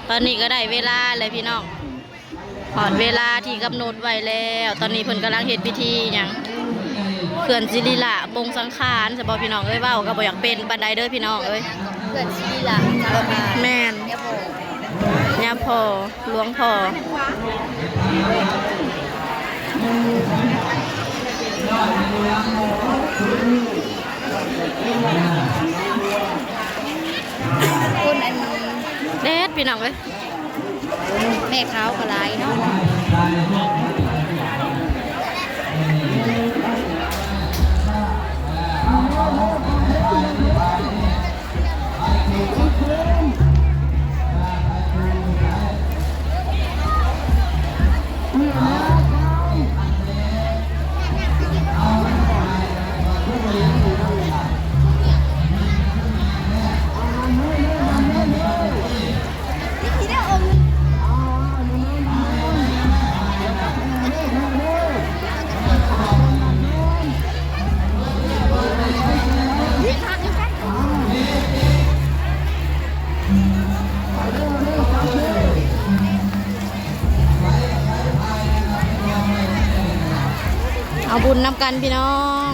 ຕອນນີ້ກໍໄດ້ເວລາແລ້ວພີ່ນ້ອງ ຮອດເວລາທີ່ກຳນົດໄວ້ແລ້ວ. ຕອນນີ້ເພິ່ນກຳລັງເຮັດພິທີຫຍັງ ເຄື່ອນສະລີລະ ປົງສັງຂານ ຊະບໍ່ພີ່ນ້ອງເອີຍ. ເວົ້າກໍບໍ່ຢາກເປັນປານໃດເດີພີ່ນ້ອງເອີຍ. ເຄື່ອນສະລີລະ ແມ່ນ ຍາພໍ່ ຫຼວງພໍ່. ຄົນອັນ ແດດພີ່ນ້ອງເອີຍ ແມ່ຂາວກໍຫຼາຍເນາະ. ເອົາບຸນນຳກັນພີ່ນ້ອງ.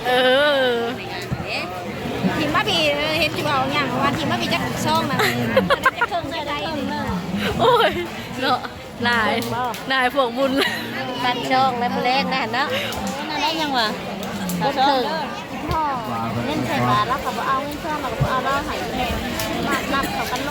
ເອີ ຖິ້ມມາພີ້ ເຫັນຊິເວົ້າຫຍັງວ່າຖິ້ມມາພີ້ຈັກຊອງນະ ເຄິ່ງໃສ່ໄດ້. ໂອ້ຍ ເນາະ ນາຍ ນາຍພວກບຸນ ຕັດຊ່ອງແລ້ວມື້ແລງນະເນາະ. ນັ້ນແຫຼະຫຍັງຫວາ ເບິດເຄິ່ງ ເງິນໃສ່ບາດລາວກໍບໍ່ເອົາ ເງິນຊອງລາວກໍບໍ່ເອົາ ລາວໃຫ້ແມ່ ນັບເຂົ້າກັນໂລ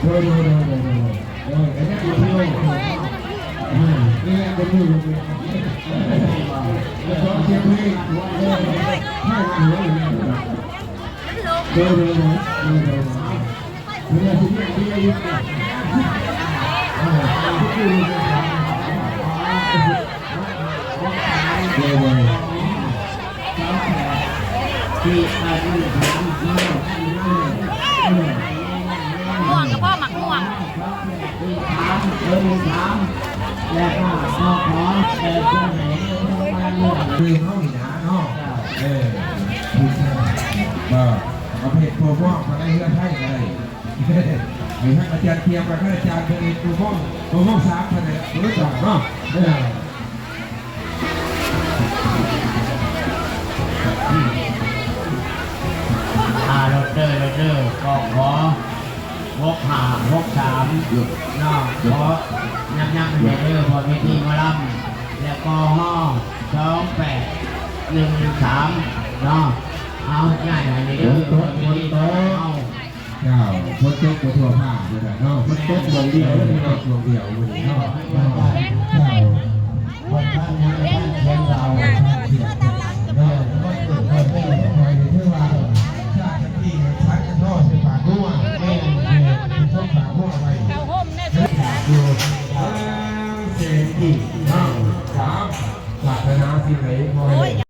ໂດຍ ໂດຍ ໂດຍ ໂດຍ ໂດຍ ເອີ ອັນນັ້ນກໍຄື ອ່າ ນີ້ແຫຼະ ຄົນຮູ້ ເອີ ແລ້ວກໍສຽງເພງ ເອີ ໃຫ້ມາເຖິງແລ້ວ ໂດຍ ໂດຍ ໂດຍ ໂດຍ ໂດຍ ເພິ່ນວ່າຊິເຮັດເພງອີກ ເອີ ເອີ ຄື ຄື ມ່ວງກໍພໍໝາກມ່ວງ ຄືເຮົານີ້ນະເນາະ ເອີ ເອີ ເອົາໄປເຮັດໂປຣໂມດໄດ້ ເຮືອໄທກໍໄດ້ ໃຫ້ທາງອາຈານຕຽມ ກັບອາຈານເພິ່ນເຮັດໂປຣໂມດ ໂປຣໂມດສາມເພິ່ນເນາະ ເອີ. ອ່າ ລົດເດີ ລົດເດີ ກຂ ຫົກຫ້າຫົກສາມ ເນາະ ຂໍຍັບໆ ແດ່ເດີ ພວກເວທີໝໍລຳ ແລະ ກຫ ສອງແປດໜຶ່ງສາມ ເນາະ ເອົາ ຍ້າຍໃຫ້ແດ່ເດີ ພວກເວທີເຮົາ. ເຈົ້າ ຝົນຕົກບໍ່ທົ່ວຟ້າເພິ່ນວ່າເນາະ ມັນຕົກໝ່ອງດຽວ ເອີ ມັນຕົກໝ່ອງດຽວມື້ນີ້ເນາະ ເຈົ້າ ວັນພະຍັງ ວັນພະຂຽງລາວ ວັນພະຂຽງ ເນາະ ວັນເກີດວັນເປັນຂອງຂ້ອຍນີ້ ຖືວ່າຊາດຕະກີ້ສັກກະທໍໃສ່ປາກງົວ ແມ່ນ ເອີ ເປັນຄົນປາກງົວໄວ້ ເຂົ້າໂຮມແດ່ ເອີ ເສນກີ້ເນາະ ສາມ ສາສະໜາສິ່ງໃດ ໂອ້ຍ